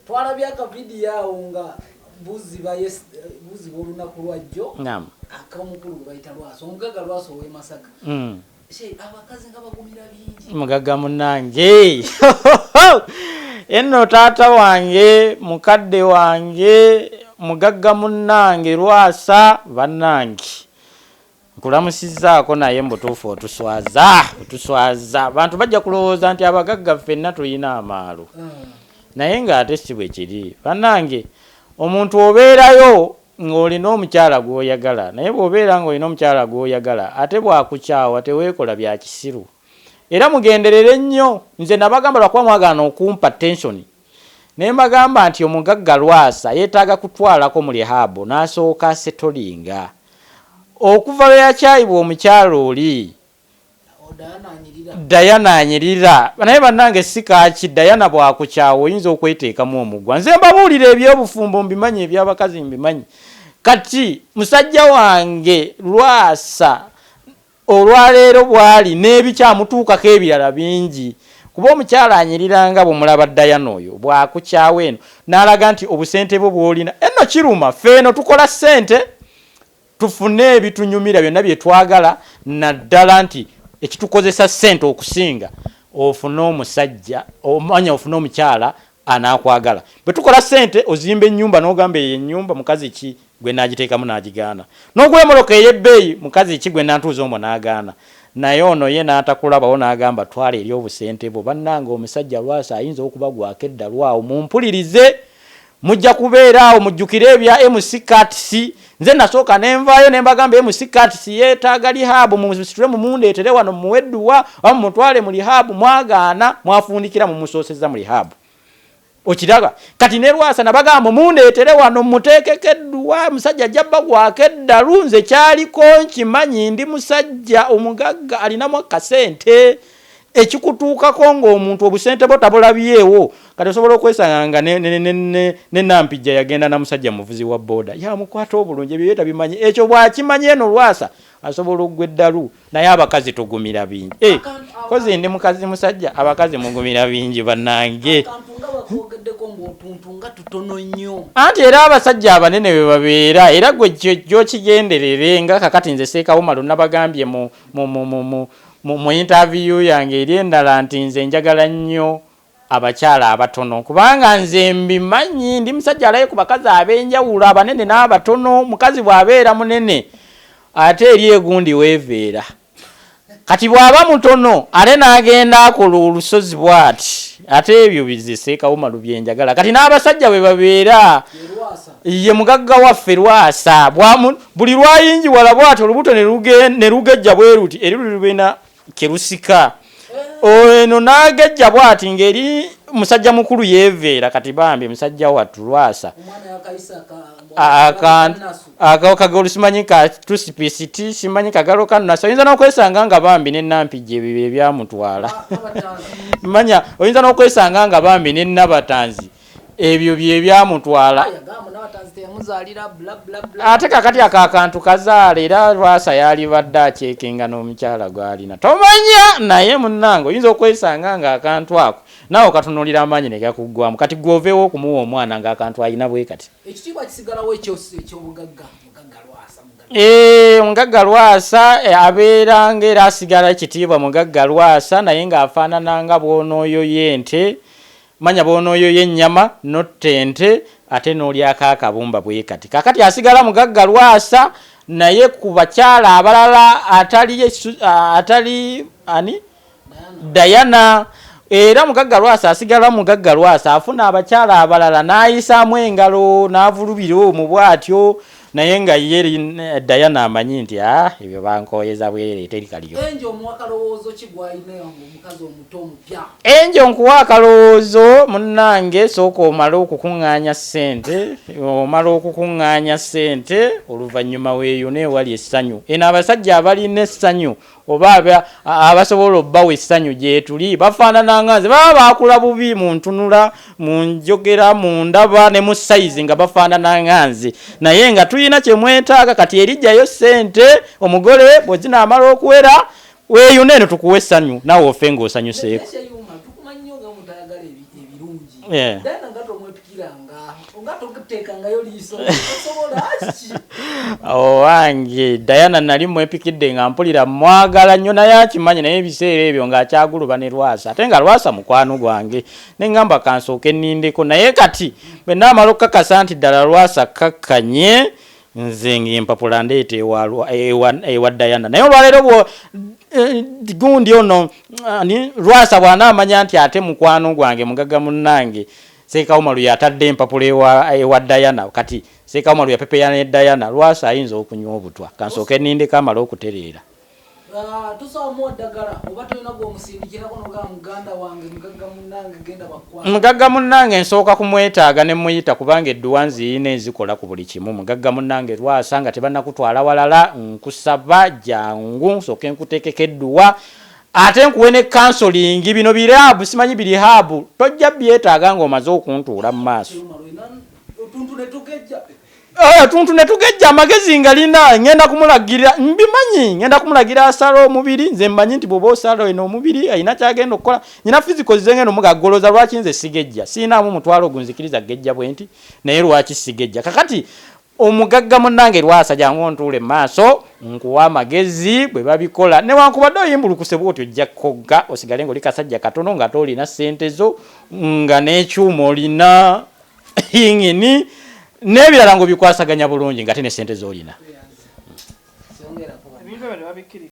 Twalabye akavidiyo awo nga buziba buziba olunaku lwajjo akamukulu gwe bayita Lwasa, omugagga Lwasa ow'e Masaka. Abakazi nga bagumira bingi. Mugagga munnange enno taata wange, mukadde wange, mugagga munnange Lwasa, bannange nkulamusizzaako, naye mubutuufu otuswaza, otuswaza. Abantu bajja kulowooza nti abagagga ffenna tulina amaalo, naye ng'ate si bwe kiri. Bannange, omuntu obeerayo ng'olina omukyala gw'oyagala, naye bw'obeera ng'olina omukyala gw'oyagala ate bw'akukyawa, teweekola bya kisiru. Era mugenderere nnyo. Nze nabagamba, lwakuba mwagaana okumpa tension, naye mbagamba nti omugagga Lwasa yeetaaga kutwalako mu rehab n'asooka asettlinga okuva lwe yakyayibwa omukyala oli Diana anyirira. Naye bannange, si kaaki Diana bwakukyawa oyinza okweteekamu omugwa. Nze mbabuulira, ebyobufumbo mbimanyi, ebyabakazi mbimanyi. Kati musajja wange Lwasa olwaleero bwali n'ebikyamutuukako ebirala bingi, kuba omukyala anyiriranga bwemulaba Diana oyo bwakukyawa eno n'alaga nti obusente bwo bwolina enno kiruma. Ffe eno tukola ssente tufune ebitunyumira byonna bye twagala, naddala nti ekitukozesa ssente okusinga ofune omusajja omanya ofune omukyala anaakwagala. Bwe tukola ssente, ozimba ennyumba n'ogamba, "Eyo ennyumba mukazi ki gwe naagiteekamu?" N'agigaana. N'ogula emmotoka ey'ebbeeyi, mukazi ki gwe nantuuza omwo? N'agaana. Naye ono ye n'atakulabawo n'agamba, "Twala eri obusente bwo." Bannange, omusajja Lwasa ayinza okuba gwako eddalu awo. Mumpulirize, mujja kubeera awo mujjukire ebya MC Kats. Nze nasooka nenvaayo ne mbagamba, MC Kats yeetaaga rehab, mumusitule mumundeetere wano mumuwe edduwa oba mumutwale mu rehab. Mwagaana, mwafundikira mumusoosezza mu rehab. Okiraba? Kati ne Lwasa nabagamba, mundeetere wano muteekeko edduwa, musajja ajja bagwako eddalu. Nze kyaliko nkimanyi, ndi musajja omugagga alinamu akasente. Ekikutuukako ng'omuntu obusente bwo tabulabyewo, kati osobola okwesanga nga ne Nampijja yagenda na musajja muvuzi wa booda, yamukwata obulungi, ebyo ye tabimanyi. Ekyo bw'akimanyi eno Lwasa asobola okugwa eddalu. Naye abakazi tugumira bingi. Eh, kozi ndi mukazi musajja, abakazi mugumira bingi bannange. Akantu nga bakwogeddeko ng'otuntu nga tutono nnyo. Anti era abasajja abanene bwe babeera, era gwe gyokigenderere nga kakati nze Seekawumalo nabagambye mu interview yange eri endala nti nze njagala nnyo abakyala abatono, kubanga nze mbimanyi, ndi musajja alaye ku bakazi ab'enjawulo, abanene n'abatono. Mukazi bw'abeera munene ate eri egundi weeveera, kati bw'aba mutono ate n'agenda akola olusozi bw'ati, ate ebyo bize Seekawumalu byenjagala. Kati n'abasajja bwe babeera, ye mugagga waffe Lwasa buli lwayingiwala bw'ati olubuto ne lugejja bwe luti, eri luli lubena kerusika eno n'agejja bw'ati ng'eri musajja mukulu yeeveera. Kati bambi musajja wattu Lwasa akagalo simanyi ka tusipisiti, simanyi kagalo kanasa, oyinza n'okwesanga nga bambi nenampijja ebyo ebyamutwala. Manya oyinza n'okwesanga nga bambi nenabatanzi ebyo byebyamutwala. Ate kakati ako akantu kazaala, era Lwasa yalibadde akyekenga n'omukyala gwalina, tomanya. Naye munnange, oyinza okwesanga nga akantu ako naawe okatunulira amaanyi ne gakuggwamu. Kati gwe oveewo okumuwa omwana ng'akantu alina bwe kati. Ekitiibwa kisigalawo ekyobugagga, mugagga Lwasa. Mugagga Lwasa abeera ngaera asigala ekitiibwa mugagga Lwasa, naye ng'afaanana nga bw'onooyoya ente, manya bw'onooyoya ennyama notta ente ate n'olyako akabumba bwe kati. Kakati asigala mugagga Lwasa, naye ku bakyala abalala atali ani Diana, era mugagga Lwasa asigala mugagga Lwasa. Afuna abakyala abalala n'ayisaamu engalo n'avulubira omwo bw'atyo, naye nga ye Diana amanyi nti ah, ebyo bankoyeza bwerere, teri kaliyo. Enjo nkuwa akalowoozo munnange, sooka omale okukuŋŋaanya ssente, omala okukuŋŋaanya ssente, oluvannyuma weeyune ewali essanyu. Eno abasajja abalina essanyu oba abasobola obbawa essanyu gyetuli bafaanana nga nze, baba baakula bubi mu ntunula, mu njogera, mu ndaba ne mu sayizi nga bafaanana nga nze, naye nga tulina kye mwetaaga. Kati erijjayo ssente omugole bwe zinaamala okuwera, weeyune eno tukuwe essanyu, naawe ofe ng'osanyuseeko. Yeah. Tompikiranga nga toteekangayo liiso, tosobola ki? Owange Diana nali mwepikidde nga mpulira mwagala nnyo, naye akimanyi, naye ebiseera ebyo ng'akyaguluba ne Lwasa, ate nga Lwasa mukwano gwange, neŋŋamba kansooke nnindeko. Naye kati bwe naamala okukakasa nti ddala Lwasa kakkanye, nze ng'empapula ndeeta ewa Diana. Naye olwaleero bwo gundi ono ani Lwasa bw'anaamanya nti ate mukwano gwange mugagga munnange Seekawumalu yatadde empapula ewa Diana, kati Seekawumalu yapepeya ne Diana, Lwasa ayinza okunywa obutwa. Kansooke nnindeko amale okutereera. Tosobola muwa ddagala oba tolina gwomusindikirako nogaa muganda wange mugagga munnange genda bakwa? Mugagga munnange nsooka kumwetaaga ne muyita, kubanga edduwa nziyina ezikola ku buli kimu. Mugagga munnange Lwasa, nga tebannakutwala walala, nkusaba jangu nsooke nkuteekeko edduwa, ate nkuwe ne counseling. Bino biraabu simanyi biri haabu, tojja byetaaga ng'omaze okuntuula mu maaso. Otuntu ne tugejja. Otuntu ne tugejja, amagezi nga lina ngenda kumulagira, mbimanyi, ngenda kumulagira asala omubiri. Nze mmanyi nti bw'oba osala eno omubiri alina kyagenda okukola. Nyina physical zengenda omugagoloza. Lwaki nze sigejja? Siinaamu mutwalo gunzikiriza gejja bwe nti, naye lwaki sigejja? Kakati omugagga munnange Lwasa, jangu ontuule mu maaso nkuwa amagezi bwe babikola. Newankubadde oyimbulukuse bwotyo, ojja kogga osigale ng'oli kasajja katono, nga toolina ssente zo, nga n'ekyuma olina yingini n'ebirala ng'obikwasaganya bulungi, nga te ne ssente z'olina. Syongerako. Ebintu ebyo tebabikkiriza.